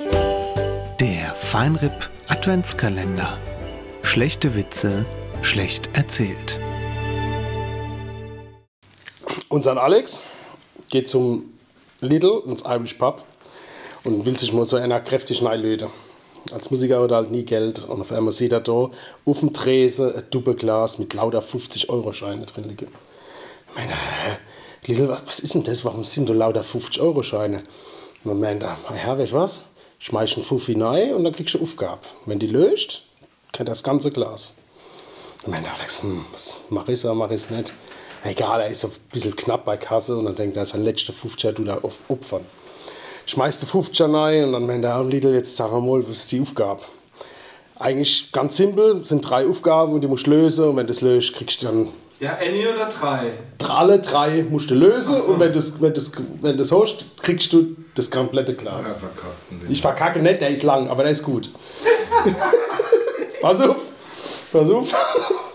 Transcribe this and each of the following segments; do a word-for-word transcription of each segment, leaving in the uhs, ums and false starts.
Der Fine R I P Adventskalender. Schlechte Witze schlecht erzählt. Unser Alex geht zum Lidl ins Irish Pub und will sich mol so ener kräftig neilöte. Als Musiker hat er halt nie Geld und uff emol sieht er do uffm Trese e Dubbeglas mit lauter fufzig Euro Scheine drin liege. Meint er: „Hä? Lidl, wa-, was is denn des? Warum sin do lauter fufzig Euro Scheine?“ Und dann meint er: „Ah ja, weescht was? Schmeiß en Fuffi nei und dann kriegscht e Uffgab. Wenn die löscht, gheert des ganze Glas.“ Dann meint de Alex: „Hm, was, mach ich's oder mach ich's net?“ Egal, er is so e bissel knapp bei Kasse und dann denkt er, sein letschte Fufziger dut er op-, opfere. Schmeißt de Fufziger nei und dann meint er: „Ah, Lidl, jetzt sag emol, was is die Uffgab?“ Eigentlich ganz simpel, sin drei Uffgabe und die muscht löse und wenn de's löscht, kriegscht dann Ja, ääni oder drei? Dr-, alle drei muscht de löse. Ach so. Und wenn de's, wenn de's, wenn de's hoscht, kriegscht des komplette Glas. Ja, verkackt. Ich verkacke net, der is lang, awwer der is gut. Pass uff. Pass uff.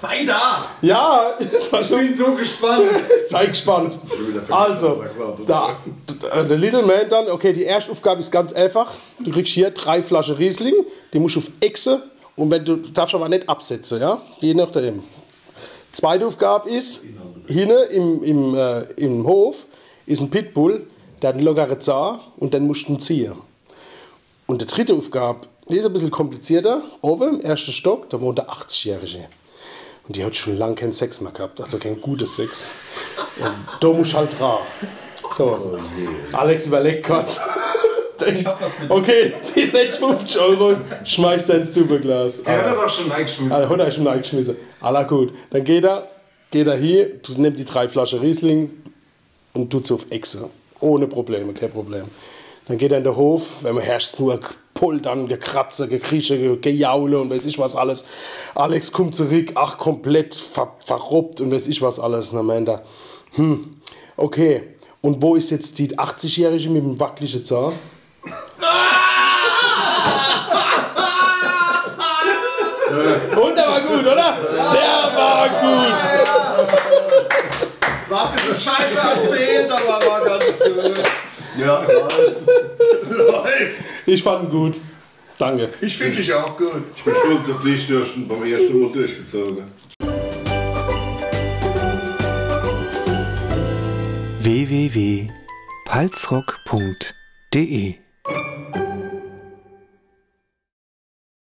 Weiter! Ja, pass uff. Ich bin so gespannt. Sei gespannt. Schon wieder vergessen, Also, was du sagst, Alter. Da, d-, d-, de Lidl meint dann, okay, die erscht Uffgab is ganz eifach. Du kriegscht hier drei Flasche Riesling, die muscht uff Echse und wenn du, du darfscht awwer net absetze, ja? Je nachdem. Zweite Uffgab is, hinne im, im, äh, im Hof is en Pitbull, der hat en lockere Zahn und den muscht en ziehe. Und die dritte Uffgab, die is e bissel komplizierter. Owwe im erschte Stock, do wohnt e Achtzigjährige. Und die hat schon lang kän Sex mehr gehabt, also kän gute Sex. Und do muscht halt dra. So, Oh je. Alex überlegt kurz. Denkt, okay, die letscht fufzig Euro schmeißt er ins Dubbeglas. Der hat er doch schon reingeschmissen. Ah, hat er schon reingeschmissen. Alla gut. Dann geht er, geht er hie, nimmt die drei Flasche Riesling und dut se uff Echse. Ohne Probleme, kän Problem. Dann geht er in de Hof, wenn mer herscht nur Poltern, Gekratze, Gekrische, Ge-, Gejaule und weeß ich was alles. Alex kummt zurick, ach, komplett ver-, verrobbt und weeß ich was alles. Und dann meint er: „Hm, okay. Und wo is jetzt die Achtzigjährige mit em wackelige Zahn?“ Und der war gut, oder? Der war gut. War e bissel scheiße erzählt, awwer war ganz gut. Ja, läuft. Ich fand en gut. Danke. Ich find dich auch gut. Ich bin stolz auf dich, du hast ihn beim ersten Mal durchgezogen. W W W Punkt palzrock Punkt D E